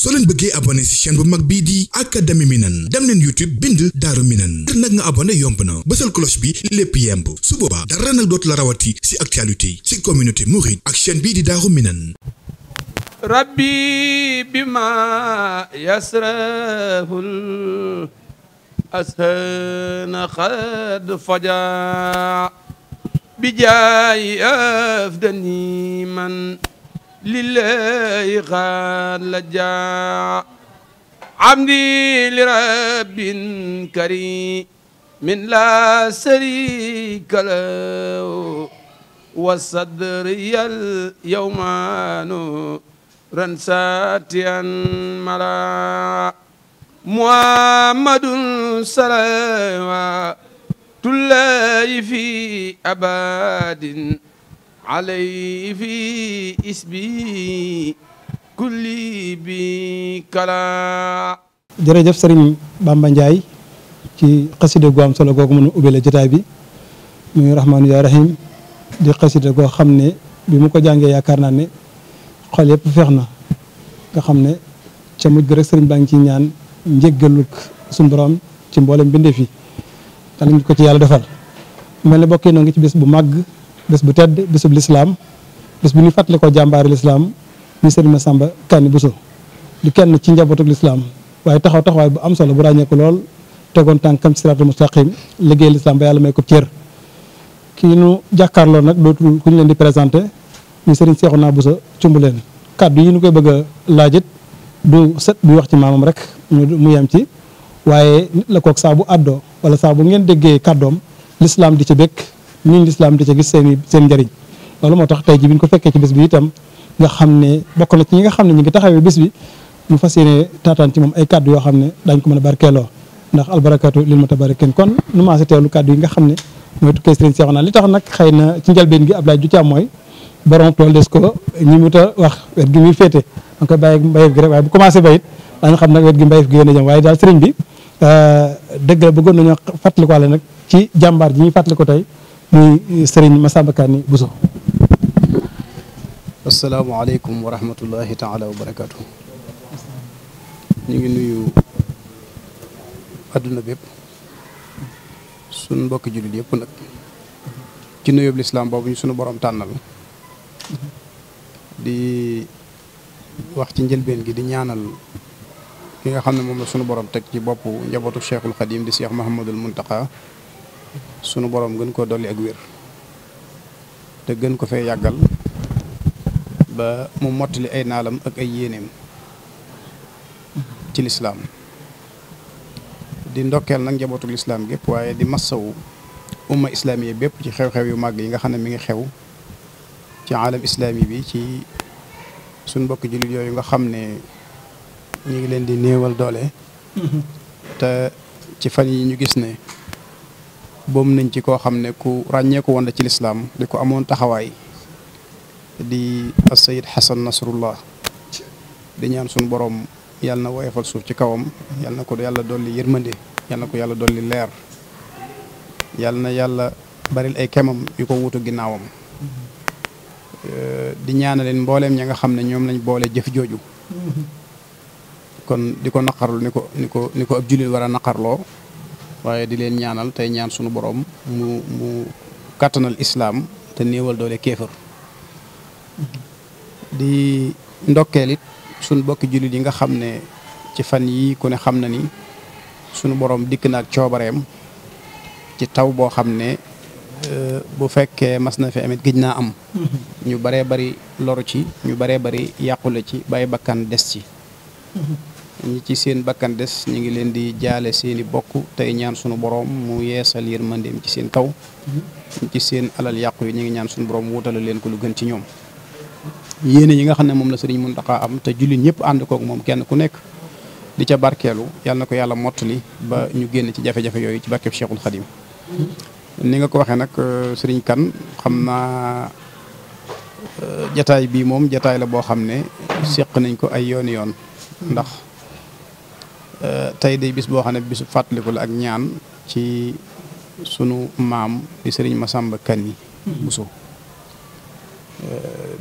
soo leen bëggee abonné ci chaîne bu mag bii di Académie Minane dem leen YouTube bind Daaru Minane ngir nag nga abonné yomb na bësal cloche bi lépp yemb su boobaa dara nag dootu la rawati ci actualité ci communauté mouride ak chaîne bii di Daaru Minane. rabbi bima yasrahul ashana qad faja bijaayi afdani man lillahi qad laja amdi li rabbin karimin la sharika lahu wa sadriyal yawmanu ransatian mala muhammadun salawatullahi fi abadin alayhi fi isbi kulli bi kala. jërëjëf Serigne Bamba Ndiaye ci xasida gu am solo googu mën a ubbile jotaay bi muy rahmaanu yaa rahim di xasida goo xam ne bi mu ko jàngee yaakaar naa ne xol yëpp feex na nga xam ne ca mujj gi rek sëriñ baa ngi ci ñaan njéggaluk suñu borom ci mboolem bindee fi te lañ ko ci yàlla defal mel ne bokk noo ngi ci bés bu màgg bés bu tedd bésub lislaam bés bu ñu fàttali ko jàmbaari lislaam ñu sëriñ Massamba Kanni Bousso di kenn ci njabootuk lislaam waaye taxawaay bu am solo bu ràññeeku lool tegoon tànkam ci siraatul mustaqim liggéey lislaam ba yàlla may ko cër kii nu jàkkaarloo nag dootul ku ñu leen di présenté ñu sëriñ Seexuna Bousso Cumbuleen kàddu yi ñu koy bëgg a laajit du sët buy wax ci maamam rek mu yem ci waaye nit la kook saa bu àddoo wala saa bu ngeen déggee kàddoom lislaam di ci békk ñun lislaam di ci gis seen njëriñ loolu moo tax tey ji bi ñu ko fekkee ci bés bi itam nga xam ne bokk na ci ñi nga xam ne ñu ngi taxawee bés bi ñu fas yéene taataan ci moom ay kàddu yoo xam ne dañ ko mën a barkeeloo ndax albarakatu lil mutabarikin kon nu maase teewlu kàddu yi nga xam ne mooy tukkee sëriñ Seexuna li tax nag xëy na ci njëlbeen gi Ablaye du ci am mooy borom tool des ko ñi mu ta wax wet gi muy féete da nga koy bàyyi mbayef gi rek waaye bu commencé bayit dañu xam nag wet gi mbayef gi yéen a jëm waaye daal sëriñ bi dëgg la bëggoon nañoo fàttaliku wàlle nag ci jàmbaar ji ñuy fàttali ko tey muy sëriñ Massamba Kanni Bousso. asalaamaaleykum wa rahmatullahi taala wa barakaatu. ñu ngi nuyu adduna bépp suñ mbokki jullit yëpp nag ci nuyoob lislaam boobu ñu sunu borom tànnal di wax ci njëlbeen gi di ñaanal ki nga xam ne moom la sunu borom teg ci boppu njabootu Cheikhul Khadim di Cheikh Mahamadul Muntaqa sunu borom gën koo dolli ak wér te gën ko fee yàggal ba mu mottali ay naalam ak ay yéeneem ci lislaam di ndokkeel nag njabootu lislaam gépp waaye di massawu umma islaamiya bépp ci xew-xew yu màgg yi nga xam ne mi ngi xew ci aalam islaami bi ci suñ mbokki jullit yooyu nga xam ne ñu ngi leen di néewal doole te ci fan yi ñu gis ne boom nañ ci koo xam ne ku ràññeeku woon ci lislaam di ko amoon taxawaay di Sayid Xasan Nasrullah di ñaan suñu borom yàlla na woyofal suuf ci kawam yàlla na ko yàlla dolli yërmande yàlla na ko yàlla dolli leer yàlla na yàlla baril ay kemam yu ko wutu ginnaawam di ñaanaleen mbooleem ña nga xam ne ñoom lañ boole jëf jooju kon di ko naqarlu ni ko ab jullit war a naqarloo waaye di leen ñaanal tey ñaan sunu borom mu kàttanal islaam te néewal doole kéefër di ndokkeel it sunu bokki jullit yi nga xam ne ci fan yi ku ne xam na ni sunu borom dikk na ak coobareem ci taw boo xam ne bu fekkee mas na fi amit gëj naa am ñu baree bari loru ci ñu baree bari yàqule ci bàyyi bakkan des ci ñi ci seen bakkan des ñu ngi leen di jaale seeni bokk tey ñaan sunu borom mu yeesal yërmandeem ci seen kaw ñi ci seen alal yàqu yi ñu ngi ñaan sunu borom wutale leen ko lu gën ci ñoom yéene yi nga xam ne moom la sëriñ Muntaxa am te jullit ñëpp ànd kook moom kenn ku nekk di ca barkeelu yàlla na ko yàlla mottali ba ñu génn ci jafe-jafe yooyu ci barkeb Cheikhul Khadim ni nga ko waxee nag sëriñ Kan xam naa jataay bii moom jataay la boo xam ne séq nañ ko ay yooni yoon ndax tey day bis boo xam ne bisu fàttaliku la ak ñaan ci sunu maam di sëriñ Massamba Kanni Bousso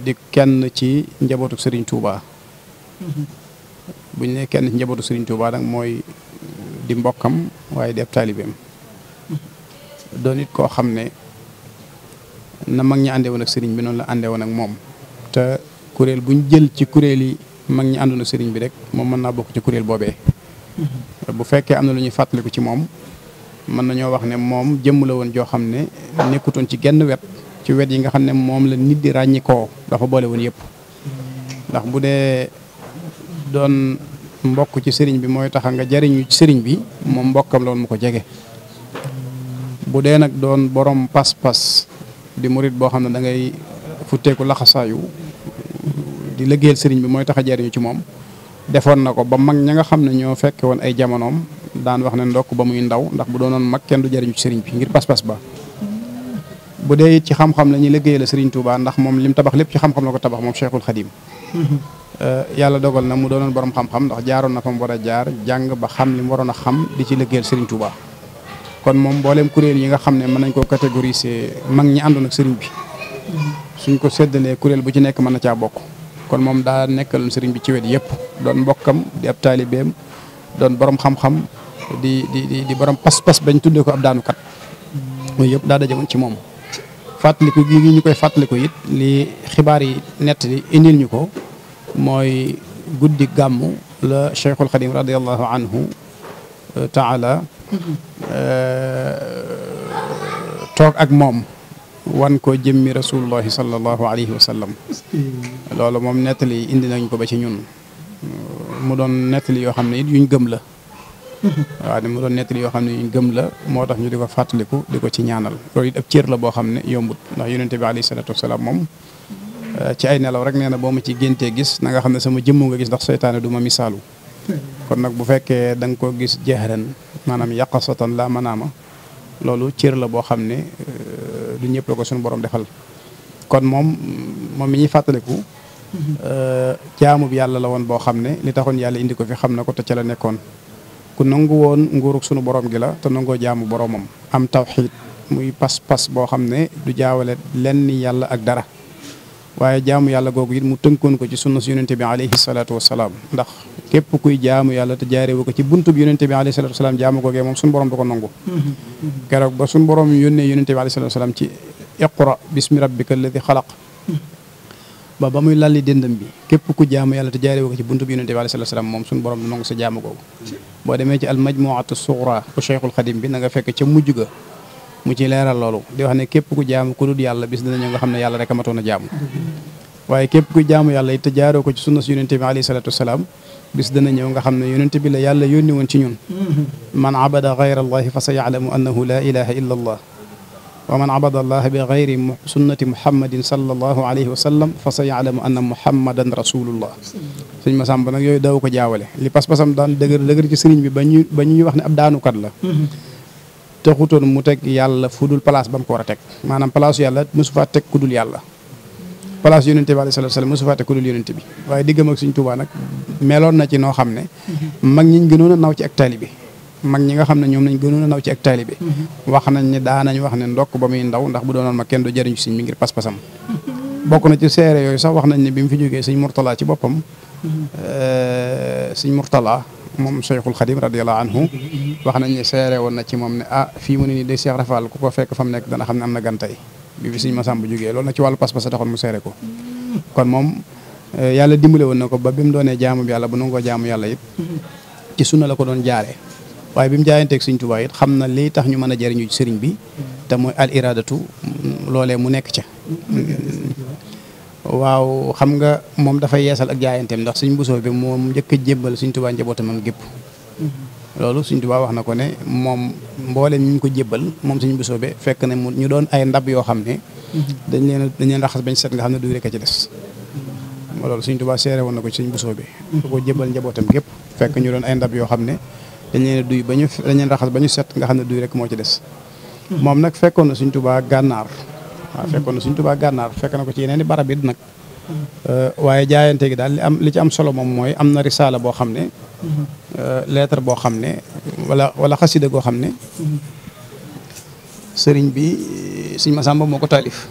di kenn ci njabootu sëriñ Touba buñ ne kenn ci njabootu Serigne Touba nag mooy di mbokkam waaye di ab taalibeem doon it koo xam ne na mag ñi àndee woon ak Serigne bi noonu la àndee woon ak moom te kuréel buñ jël ci kuréel yi mag ñi àndoon ak Serigne bi rek moom mën naa bokk ci kuréel boobee. bu fekkee am na lu ñuy fàttaliku ci moom mën nañoo wax ne moom jëmm la woon joo xam ne nekkutoon ci genn wet ci wet yi nga xam ne moom la nit di ràññikoo dafa boole woon yëpp. ndax bu dee doon mbokk ci sëriñ bi mooy tax nga jariñu ci sëriñ bi moom mbokkam la woon mu ko jege. bu dee nag doon borom pas-pas di murit boo xam ne da ngay futteeku laxasaayu di liggéeyal sëriñ bi mooy tax a jariñu ci moom. defoon na ko ba mag ña nga xam ne ñoo fekke woon ay jamonoom daan wax ne ndokk ba muy ndaw ndax bu doonoon mag kenn du jariñu ci sëriñ bi ngir pas-pas ba. bu dee it ci xam-xam la ñuy liggéeyal sëriñ Touba ndax moom lim tabax lépp ci xam-xam la ko tabax moom Cheikhul Khadim. yàlla dogal na mu doonoon borom xam-xam ndax jaaroon na fa mu war a jaar jàng ba xam li mu waroon a xam di ci liggéeyal sëriñ Touba. kon moom mboolem kuréel yi nga xam ne mën nañ koo catégoriser mag ñi àndoon ak sëriñ bi suñ ko séddalee kuréel bu ci nekk mën na caa bokk. kon moom daa nekkaloon sëriñ bi ci wet yëpp doon mbokkam di ab taalibeem doon borom xam-xam di borom pas-pas bañ tuddee ko ab daanukat mooy yëpp daa dajewoon ci moom. fàttaliku gi ñu koy fàttaliku it li xibaar yi nett li indil ñu ko mooy guddi gàmmu la Cheikhul Khadim radiallahu anhu taala toog ak moom wan ko jëmmi rasulullahi sallallahu alayhi wa sallam. loolu moom nettali indi nañ ko ba ci ñun mu doon nettali yoo xam ne it yuñ gëm la. waaw mu doon nettali yoo xam ne yuñ gëm la moo tax ñu di ko fàttaliku di ko ci ñaanal loolu it ab cër la boo xam ne yombut ndax yonente bi alayhi salatu wasalaam moom ci ay nelaw rek nee na boo ma ci géntee gis na nga xam ne sama jëmmu nga gis ndax seytaane du ma misaalu. kon nag bu fekkee da nga ko gis jahran maanaam yaqasatan la manaama loolu cër la boo xam ne du ñëpp la ko suñu borom defal. kon moom mi ñuy fàttaliku jaamu bi yàlla la woon boo xam ne li taxoon yàlla indi ko fi xam na ko te ca la nekkoon ku nangu woon nguurug sunu borom gi la te nangoo jaamu boromam am tawxiid muy pas-pas boo xam ne du jaawale lenn yàlla ak dara waaye jaamu yàlla googu it mu tënkoon ko ci sunna si yonente bi alayhi salaatu wasalaam ndax képp kuy jaamu yàlla te jaarewu ko ci buntu bi yonente bi alayhi salaatu wasalaam jaamu googee moom suñu borom du ko nangu. keroog ba suñu borom yónnee yonente bi alayhi salaatu wasalaam ci iqra bismi rabbika alladi xalaq ba muy lalli dëndam bi képp ku jaamu yàlla te jaarewu ko ci buntu bi yonente bi alayhi salaatu wasalaam moom suñu borom du nangu sa jaamu googu. boo demee ci al majmuatu sughra bu Cheikhul Khadim bi na nga fekk ca mujj ga mu ci leeral loolu di wax ne képp ku jaamu ku dul yàlla bis dina ñëw nga xam ne yàlla rek a matoon a jaamu. waaye képp ku jaamu yàlla it te jaaroo ko ci sunna si yonente bi alayhi salatu wasalaam bis dana ñëw nga xam ne yonente bi la yàlla yónni woon ci ñun. man abada gayra allahi fa sa yaalamu annahu la ilaha illa allah wa man abada allaha bi gayri sunnati muhammadin sallallahu alayhi wa sallam fa sa yaalamu anna muhammadan rasulullah. sëñ Masamba nag yooyu daw ko jaawale li pas-pasam daan dëgër ci sëriñ bi ba ñuy wax ne ab daanukat la. taxutoon mu teg yàlla fu dul place ba mu ko war a teg maanaam place yàlla mosu faa teg ku dul yàlla place yonente bi alayhi salaatu salaam mosu faa teg ku dul yonente bi waaye diggam ak Sëriñ Tuubaa nag meloon na ci noo xam ne mag ñiñ gënoon a naw ci ak taalibe mag ñi nga xam ne ñoom nañ gënoon a naw ci ak taalibe wax nañ ne daanañ wax ne ndokk ba muy ndaw ndax bu doonoon ma kenn du jëriñu sëñ mi ngir pas-pasam bokk na ci seere yooyu sax wax nañ ne bi mu fi jógee sëñ Murtala ci boppam sëñ Murtala moom Cheikhul Khadim radiyallahu anhu wax nañ ne seere woon na ci moom ne fii mu ne nii de Cheikh Rafal ku ko fekk fa mu nekk dana xam ne am na gantay bi fi sëñ Masamba jógee loolu nag ci wàllu pas-pas a taxoon mu seere ko kon moom yàlla dimbale woon na ko ba bi mu doonee jaamu bi yàlla bu nangoo jaamu yàlla it ci sunna la ko doon jaaree waaye bi mu jaayanteeg Sëriñ Tuubaa it xam na lii tax ñu mën a jëriñu ci sëriñ bi te mooy al iradatu loolee mu nekk ca waaw xam nga moom dafay yeesal ak jaayanteem ndax Sëriñ Bousso bi moom njëkk a jébbal Sëriñ Tuubaa njabootam gépp loolu Sëriñ Tuubaa wax na ko ne moom mbooleem ñu ko jébbal moom Sëriñ Bousso bi fekk ne ñu doon ay ndab yoo xam ne dañ leen raxas bañ set nga xam ne du rek a ci des loolu Sëriñ Tuubaa seere woon na ko ci Sëriñ Bousso bi da ko jébbal njabootam gépp fekk ñu doon ay ndab yoo xam ne dañ leen raxas ba ñu set nga xam ne duy rek moo ci des moom nag fekkoon na Sëriñ Tuubaa gànnaar waaw fekkoon na Sëriñ Tuubaa gànnaar fekk na ko ci yeneen i barab it nag waaye jaayante gi daal li ci am solo moom mooy am na risaala boo xam ne lettre boo xam ne wala xasida goo xam ne sëriñ bi Sëriñ Masamba moo ko taalif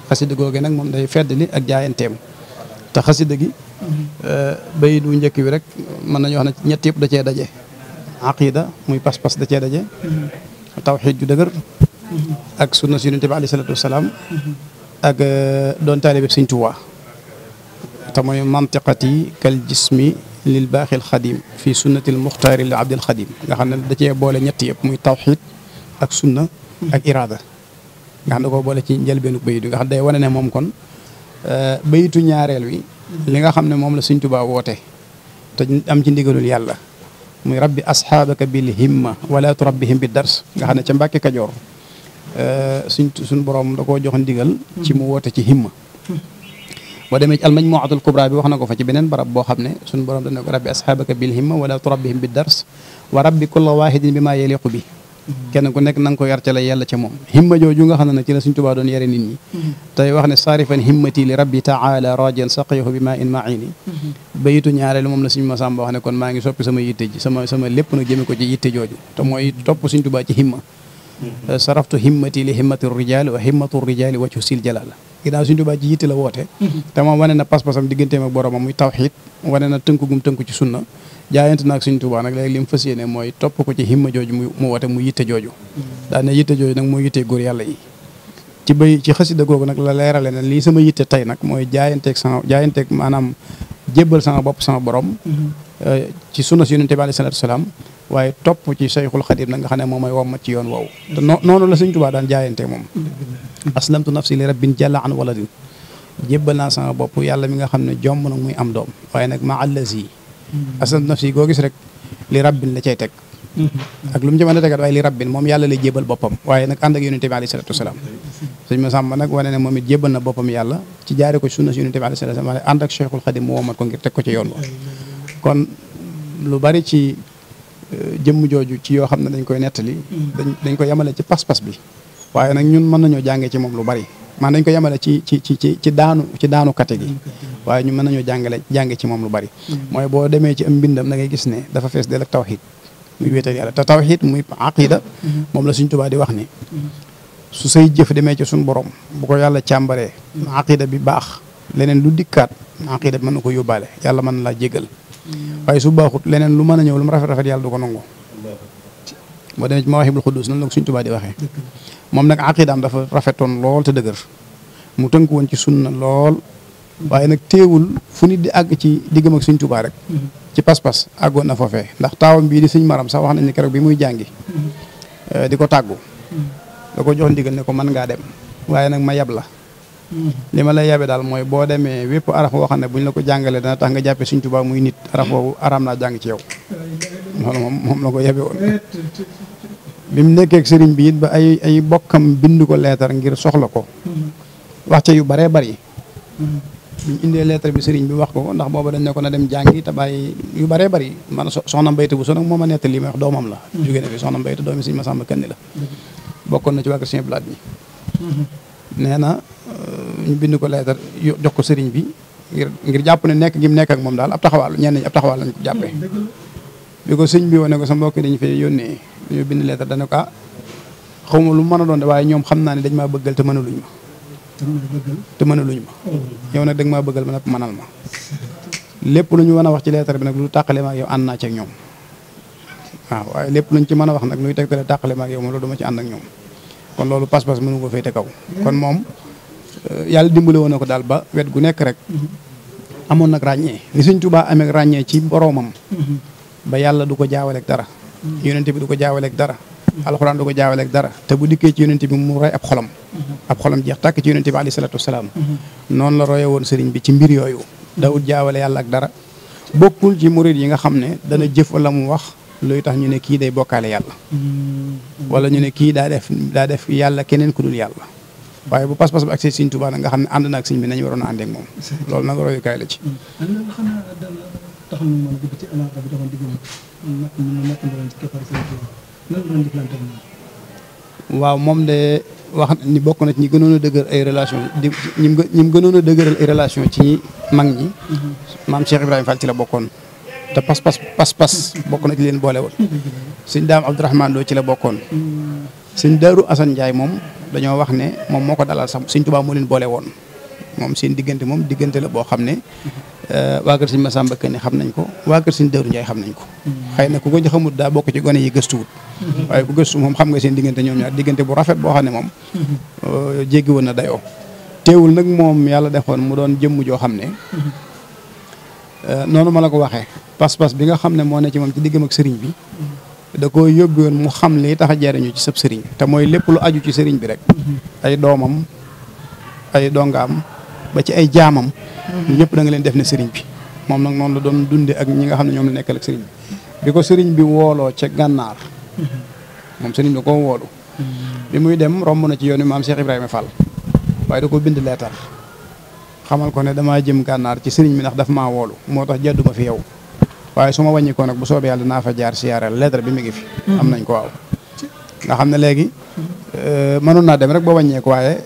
xasida googe nag moom day feddali ak jaayanteem te xasida gi bayit bu njëkk bi rek mën nañu wax ne ñett yëpp da cee daje aqida muy pas-pas da cee daje tawxiid ju dëgër ak sunna si yonent bi alayhi salaatu wasalaam ak doon taalibe Sëñ Tuubaa te mooy mantiqati kal jismi lil baaxil xadim fii sunnatil muxtaari li abdil xadim nga xam ne da cee boole ñett yëpp muy tawxiid ak sunna ak iraada nga xam ne da koo boole ci njëlbeenu bayit bi nga xam day wane ne moom kon bayitu ñaareel wi li nga xam ne moom la Sëñ Tuubaa woote te am ci ndigalul yàlla muy rabbi asxaabaka bil himma wala turabbihim bi dars nga xam ne ca Mbàkke Kajoor suñ borom da koo jox ndigal ci mu woote ci himma boo demee ci almajmuatul kubra bi wax na ko fa ci beneen barab boo xam ne suñ borom dana ko rabbi asxaabaka bil himma wala turabbihim bi dars wa rabbi kulla waahidin bi maa yeliqu bi kenn ku nekk na nga ko yar ca la yàlla ca moom himma jooju nga xam ne nag ci la Sëñ Tuubaa doon yare nit ñi tey wax ne saarifan himmati li rabbi taala rajan saqiyahu bi maa in maini bayitu ñaareelu moom la Sëñ Masamba wax ne kon maa ngi soppi sama yitte ji sama lépp nag jëme ko ci yitte jooju te mooy topp Sëñ Tuubaa ci himma saraftu himmati li himmati rijal wa himmatu rijali waccu sil jalal ginnaaw Sëñ Tuubaa ci yitte la woote te moom wane na pas-pasam digganteem ak boromam muy tawxiid wane na tënku gum tënku ci sunna jaayante naag Sëñ Tuubaa nag léegi li mu fas yéene mooy topp ko ci himma jooju mu woote mu yitte jooju daane yitte jooju nag moo yittee góor yàlla yi ci xasida googu nag la leerale ne lii sama yitte tey nag mooy jaayanteeg maanaam jébbal sama bopp sama borom ci sunna si Yonent bi alayhi salaatu wasalaam waaye topp ci Cheikhul Xadim nag nga xam ne moom mooy wommat ci yoon woowu te noonu la Sëñ Tuubaa daan jaayantee moom aslamtu nafsi li rabbin jalla an waladin jébbal naa sama bopp yàlla mi nga xam ne jomb nag muy am doom waaye nag ma allazi aslamtu nafsi goo gis rek li rabbin la cay teg ak lu mu ci mën a tegat waaye li rabbin moom yàlla lay jébal boppam waaye nag ànd ak Yonent bi alayhi salaatu wasalaam Sëñ Masamba nag wane ne moom it jébal na boppam yàlla ci jaare ko sunna si Yonent bi alayhi salaatu wasalaam waaye ànd ak Cheikhul Xadim mu wommat ko ngir teg ko ci yoon wa kon lu bari ci jëmm jooju ci yoo xam ne dañ koy nettali dañ ko yemale ci pas-pas bi waaye nag ñun mën nañoo jàngee ci moom lu bari man dañ ko yemale ci daanu kate gi waaye ñu mën nañoo jànge ci moom lu bari mooy boo demee ci am mbindam da ngay gis ne dafa fees del ak tawxiid muy wéetal yàlla te tawxiid muy aqida moom la Sëñ Tuubaa di wax ni su say jëf demee ci suñu borom bu ko yàlla càmbaree aqida bi baax leneen lu dikkaat aqida bi mën na ko yóbbaale yàlla mën na laa jégal waaye su baaxut leneen lu mën a ñëw lu mu rafet yàlla du ko nangu boo demee ci Mawaahibul Quddus noonu la ko Sëñ Tuubaa di waxee moom nag aqidaam dafa rafetoon lool te dëgër mu tënk woon ci sunna lool waaye nag teewul fu nit di àgg ci diggam ak Sëñ Tuubaa rek ci pas-pas àggoon na foofee ndax taawam bii di Sëñ Maram sax wax nañ ne keroog bi muy jàngi di ko tàggu da ko jox ndigal ne ko mën ngaa dem waaye nag ma yab la li ma lay yabe daal mooy boo demee wépp araf boo xam ne buñ la ko jàngalee dana tax nga jàppee Sëñ Tuubaa muy nit araf boobu araam naa jàng ci yow loolu moom la ko yabe woon bi mu nekkee ak sëriñ bi it ba ay bokkam bind ko leetar ngir soxla ko wax ca yu baree bari biñ indee leetar bi sëriñ bi wax ko ndax booba dañ ne ko na dem jàngi te bàyyi yu baree bari man soxna Mbayte bu so nag moo ma nettali li may wax doomam la jógee na fi soxna Mbayte doomi Sëñ Masamba Kanni la bokkoon na ci wàkk Sëñ Blaat bi nee na ñu bind ko leetar jox ko sëriñ bi ngir jàpp ne nekk gi mu nekk ak moom daal ab taxawaal ñenn ñi ab taxawaal lañ ko jàppee bi ko sëñ bi wane ko sa mbokk dañu fee yónnee dañoo bind leetar dana ko xaw ma lu mën a doon de waaye ñoom xam naa ne dañ maa bëggal te mënaluñ ma yow nag danga maa bëggal ma nag mënal ma lépp lu ñu mën a wax ci leetar bi nag lu tàqale ma ak yow ànd naa ci ak ñoom waaw waaye lépp luñ ci mën a wax nag luy tegtale tàqale ma ak yow moom loolu dama ci ànd ak ñoom kon loolu pas-pas mënu ko féete kaw kon moom yàlla dimbale woon na ko daal ba wet gu nekk rek amoon nag ràññee ni Sëñ Tuubaa amee ràññee ci boroomam ba yàlla du ko jaawaleeg dara yonente bi du ko jaawaleeg dara alxuraan du ko jaawaleeg dara te bu dikkee ci yonente bi mu roy ab xolam jeex tàkk ci yonente bi alayhi salaatu wasalaam noonu la roye woon sëriñ bi ci mbir yooyu dawut jaawale yàlla ak dara bokkul ci murid yi nga xam ne dana jëf wala mu wax luy tax ñu ne kii day bokkaale yàlla wala ñu ne kii daa def yàlla keneen ku dul yàlla waaye bu pas-pas bi ak Sëñ Tuubaa nag nga xam ne ànd na ak sëñ bi nañu waroon a àndeek moom loolu nag royukaay la ci waaw moom de wax ni bokk na ci ñi gënoon a dëgër ay relation ñi gënoon a dëgëral ay relation ci mag ñi maam Cheikh Ibrahima Fall ci la bokkoon te pas-pas bokk na ci leen boole woon sëñ Daam Abdourahmane Lo ci la bokkoon sëñ Daaru Asan Njaay moom dañoo wax ne moom moo ko dalal sax Sëñ Tuubaa moo leen boole woon moom seen diggante moom diggante la boo xam ne waa kër sëñ Massamba Kanni xam nañ ko waa kër sëñ Daaru Njaay xam nañ ko xëy na ku ko xamut daa bokk ci gone yi gëstuwut waaye ku gëstu moom xam nga seen diggante ñoom ñaar diggante bu rafet boo xam ne moom jéggi woon na dayoo teewul nag moom yàlla defoon mu doon jëmm joo xam ne noonu ma la ko waxee pas-pas bi nga xam ne moo ne ci moom ci diggam ak sëriñ bi da ko yóbbu woon mu xam li tax a jariñu ci sab sëriñ te mooy lépp lu aju ci sëriñ bi rek ay doomam ay dongaam ba ci ay jaamam ñëpp da nga leen def ne sëriñ bi moom nag noonu la doon dunde ak ñi nga xam ne ñoom la nekkal ak sëriñ bi ko sëriñ bi wooloo ca gànnaar moom sëriñ bi ko woolu bi muy dem romb na ci yoonu maam Cheikh Ibrahima Fall waaye da ko bind leetar xamal ko ne damaa jëm gànnaar ci sëriñ bi ndax daf maa woolu moo tax jàdduma fi yow waaye su ma wàññi ko nag bu soobee yàlla naa fa jaar siyaareel lettre bi mi ngi fi am nañ ko waaw nga xam ne léegi mënoon naa dem rek ba wàññeeku waaye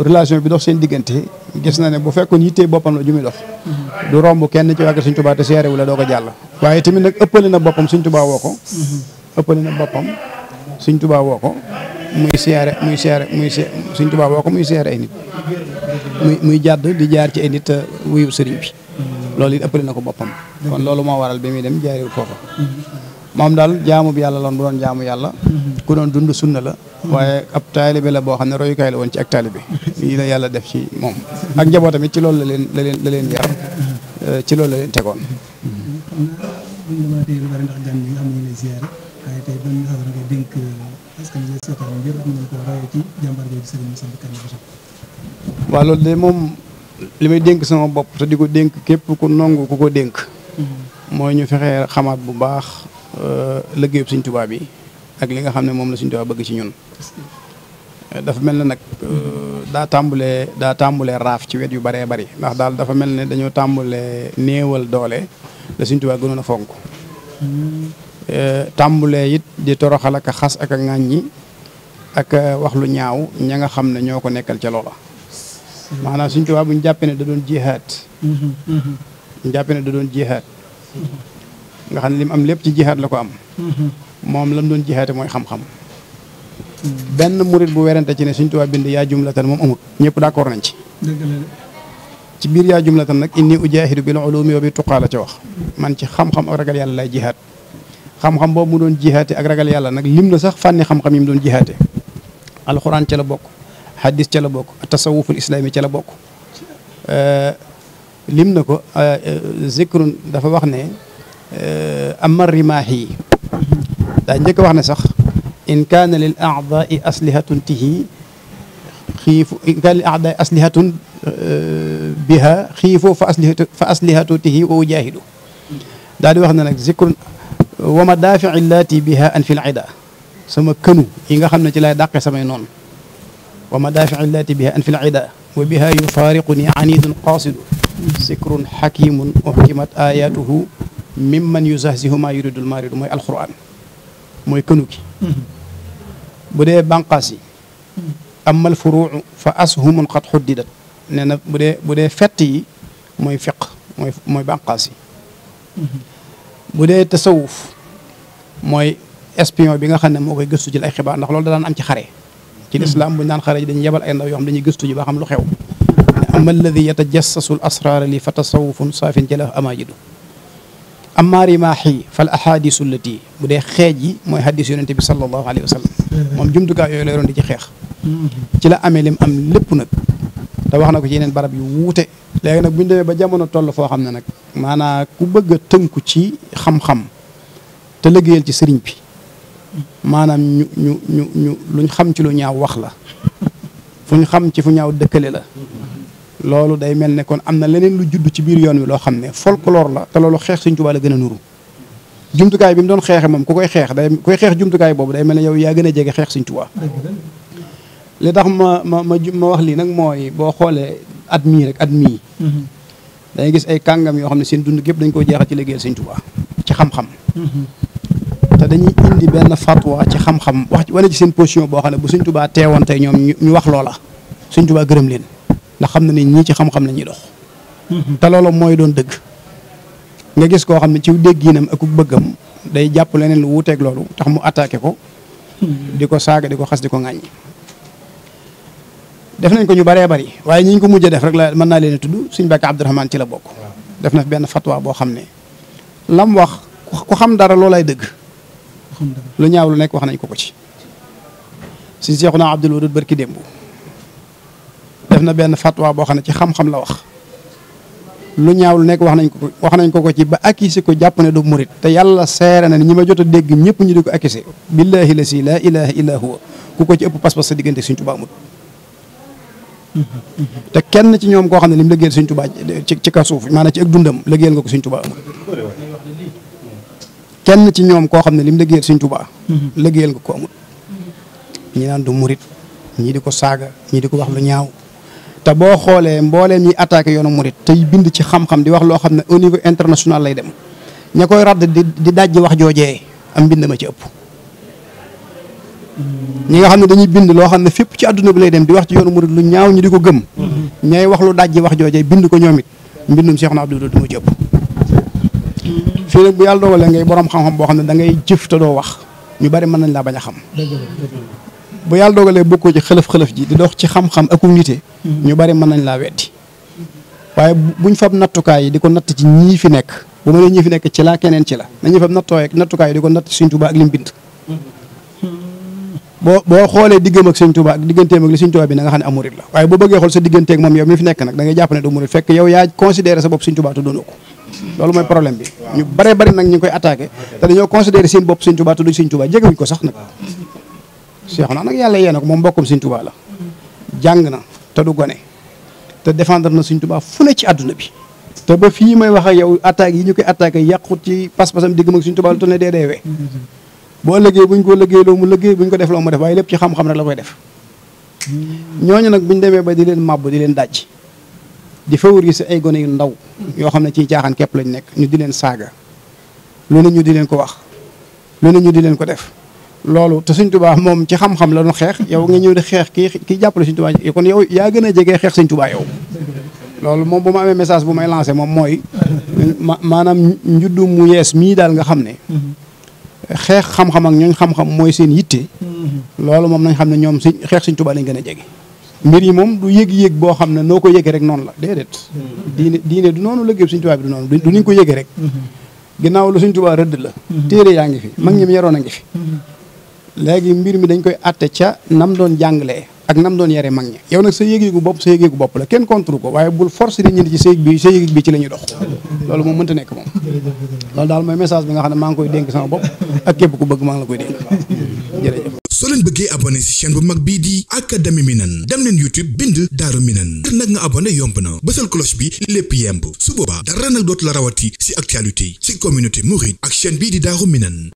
relation bi dox seen diggante gis na ne bu fekkoon yittee boppam la ju muy dox du romb kenn ci wàgg Sëñ Tuubaa te siyaare wu la doo ko jàll waaye tamit nag ëppale na boppam Sëñ Tuubaa woo ko ëppale na boppam Sëñ Tuubaa woo ko muy siyaare Sëñ Tuubaa woo ko muy siyaare ay nit muy jàdd di jaar ci ay nit wuyu sëriñ bi loolu it ëppale na ko boppam kon loolu moo waral bi muy dem jaaril foofa moom daal jaamu bi yàlla loon bu doon jaamu yàlla ku doon dund sunna la waaye ab taalibe la boo xam ne royukaay la woon ci ak taalibe lii la yàlla def ci moom ak njaboot tamit ci loolu la leen yar ci loolu la leen tegoon waaw loolu de moom li may dénk sama bopp te di ko dénk képp ku nongu ku ko dénk mooy ñu fexee xamaat bu baax liggéeyub Sëñ Tuubaa bi ak li nga xam ne moom la Sëñ Tuubaa bëgg ci ñun dafa mel ne nag daa tàmbulee raaf ci wet yu bëree bëri ndax daal dafa mel ne dañoo tàmbulee néewal doole la Sëñ Tuubaa gënoon a fonk tàmbulee it di toroxal ak a xas ak a ŋàññi ak wax lu ñaaw ña nga xam ne ñoo ko nekkal ca loola maanaam Sëñ Tuubaa bu ñu jàppee ne da doon jihaad nga xam ne lim am lépp ci jihaad la ko am moom lam doon jihaate mooy xam-xam benn murit bu werante ci ne Sëñ Tuubaa bind yaa jumlatan moom amut ñëpp d'accord nañ ci biir yaa jumlatan nag inni ujaahidu bil ulumi wa bi tuqaa la ca wax man ci xam-xam ak ragal yàlla lay jihaad xam-xam boobu mu doon jihaate ak ragal yàlla nag lim na sax fànni xam-xam yi mu doon jihaate alxuraan ca la bokk hadis ca la bokk tasawuful islaami ca la bokk lim na ko zikrun dafa wax ne amma rimaahi daa njëkk wax ne sax in kaana lil a'daai aslihatun tihi xiifu in kaana lil a'daai aslihatun biha xiifu fa aslihatu tihi wa ujaahidu daal di wax ne nag zikrun wa madaafi'i llaati biha an fil ida sama kënu yi nga xam ne ci lay dàqe samay noonu wa madaafi'i llaati biha an fil ida wa biha yufaariquni anidun qaasidu zikrun xakimun uhkimat ayatuhu mimman yuzahzihu ma yuridul maridu mooy alquran mooy kënu gi bu dee bànqaas yi amal furuu fa ashumun qad xuddidat nee na bu dee fett yi mooy fiq mooy bànqaas yi bu dee tasawuf mooy espion bi nga xam ne moo koy gëstu ci ay xibaar ndax loolu da daan am ci xare ci lislaam bu ñu daan xare ji dañuy yebal ay ndaw yoo xam dañuy gëstu ji ba xam lu xew ama alladi yatajassasu al asraara li fa tasawufun saafin jala amajidu amma rimaahi fal ahadisu allati bu dee xeej yi mooy hadis yonente bi sallallahu alayhi wa sallam moom jumtukaay yooyu la yoroon di ci xeex ci la amee lim am lépp nag te wax na ko ci yeneen barab yu wuute léegi nag bu ñu demee ba jamono toll foo xam ne nag maanaam ku bëgg a tënku ci xam-xam te liggéeyal ci sëriñ bi maanaam ñu luñ xam ci lu ñaaw wax la fuñ xam ci fu ñaaw dëkkale la loolu day mel ne kon am na leneen lu judd ci biir yoon wi loo xam ne folklore la te loolu xeex Sëñ Tuubaa la gën a nuru jumtukaay bi mu doon xeexe moom ku koy xeex jumtukaay boobu day mel ne yow yaa gën a jege xeex Sëñ Tuubaa li tax ma wax lii nag mooy boo xoolee at mii dañuy gis ay kàngam yoo xam ne seen dund gépp dañ koo jeexal ci liggéeyal Sëñ Tuubaa ci xam-xam te dañuy indi benn fatwa ci xam-xam wax wane ci seen position boo xam ne bu Sëñ Tuubaa teewoon tey ñoom ñu wax loola Sëñ Tuubaa gërëm leen ndax xam na ne ñii ci xam-xam la ñuy dox te loolu mooy doon dëgg nga gis koo xam ne ci dégginam ak bëggam day jàpp leneen lu wuuteeg loolu tax mu attaqué ko di ko saaga di ko xas di ko ŋàññi def nañ ko ñu bëree bëri waaye ñi ñu ko mujjee def rek la mën naa leen a tudd suñ Mbàkke Abdourahmane ci la bokk. def na fi benn fatwa boo xam ne lam wax ku xam dara loolay dëgg. lu ñaaw lu nekk wax nañ ko ci. suñ Seexuna Abdul Wadud barki démb def na benn fatwa boo xam ne ci xam-xam la wax. lu ñaaw lu nekk wax nañ ko ci ba accusé ko jàpp ne du murit te yàlla seere na ne ñi ma jot a dégg ñëpp ñu di ko accusé billahi la si laa ilaha illa huwa ku ko ci ëpp pas-pas sa diggante Sëñ Tuubaa amut te kenn ci ñoom koo xam ne li mu liggéeyal Sëñ Tuubaa ci kaw suuf maanaam ci ak dundam liggéeyal nga ko Sëñ Tuubaa amut kenn ci ñoom koo xam ne li mu liggéeyal Sëñ Tuubaa liggéeyal nga ko amut ñi naan du murit ñii di ko saaga ñii di ko wax lu ñaaw te boo xoolee mbooleem ñi attaqué yoonu murit tey bind ci xam-xam di wax loo xam ne au niveau international lay dem ña koy radd di dajji wax joojee am mbind ma ci ëpp ñi nga xam ne dañuy bind loo xam ne fépp ci àdduna bi lay dem di wax ci yoonu murit lu ñaaw ñu di ko gëm ñay wax lu dajji wax joojee bind ko ñoom it mbindum Seexuna Abdul Wadud du ma ci ëpp fii nag bu yàlla dogalee ngay borom xam-xam boo xam ne da ngay jëf te doo wax ñu bari mën nañ laa bañ a xam bu yàlla dogalee bokkoo ci xëlëf-xëlëf ji di dox ci xam-xam ak nite ñu bari mën nañ laa weddi waaye buñ fab nattukaay yi di ko natt ci ñii fi nekk bu ma nee ñii fi nekk ci laa keneen ci la nañuy fab nattukaay yi di ko natt Sëñ Tuubaa ak lim bind boo xoolee diggam ak Sëñ Tuubaa ak digganteem ak li Sëñ Tuubaa bi na nga xam ne am murit la waaye boo bëggee xool sa digganteeg moom yow mi fi nekk nag da ngay jàpp ne du murit fekk yow yaa considéré sa bopp Sëñ Tuubaa te doonoo ko loolu mooy problème bi ñu bare bari nag ñu ngi koy attaqué te dañoo considéré seen bopp Sëñ Tuubaa te duñ Sëñ Tuubaa jegewuñ ko sax nag Seexuna nag yàlla yee na ko moom mbokkum Sëñ Tuubaa la jàng na te du gone te défendre na Sëñ Tuubaa fu ne ci àdduna bi te ba fii may wax ak yow attaques yi ñu koy attaqué yàqut ci pas-pasam digg mag Sëñ Tuubaa lu toll ne deewee boo liggéey buñ ko liggéeyloo mu liggéey buñ ko def loo mu def waaye lépp ci xam-xam rek la koy def ñooñu nag buñ demee ba di leen màbb di leen daj di favoriser ay gone yu ndaw yoo xam ne ci caaxaan képp lañ nekk ñu di leen saaga lu ne ñu di leen ko wax lu ne ñu di leen ko def loolu te Sëñ Tuubaa moom ci xam-xam la doon xeex yow nga ñëw di xeex kii jàppale Sëñ Tuubaa kon yow yaa gën a jegee xeex Sëñ Tuubaa yow loolu moom bu ma amee message bu may lancé moom mooy maanaam njuddu mu yees mii daal nga xam ne xeex xam-xam ak ñooñ xam-xam mooy seen yitte loolu moom nañ xam ne ñoom xeex Sëñ Tuubaa lañ gën a jege mbir yi moom du yëg-yëg boo xam ne noo ko yëgee rek noonu la déedéet diine du noonu liggéey Sëñ Tuubaa bi du noonu du ni ko yëgee rek ginnaaw lu Sëñ Tuubaa rëdd la téere yaa ngi fi mag ñi yaroon a ngi fi léegi mbir mi dañ koy atte ca nam doon jàngalee ak nam doon yare mag ñi yow nag sa yëg-yëgu bopp la kenn contre ko waaye bul force nit ñi ci sa yëg bi ci la ñuy dox loolu moom mënta nekk moom loolu daal mooy message bi nga xam ne maa ngi koy dénk sama bopp ak képp ku bëgg maa ngi la koy dénk jërëjëf soo leen bëggee abonné ci chaîne bu mag bii di Académie Minane dem leen YouTube bind Daaru Minane ngir nag nga abonné yomb na bësal cloche bi lépp yemb su boobaa dara nag dootu la rawati ci actualité ci communauté mouride ak chaîne bii di Daaru Minane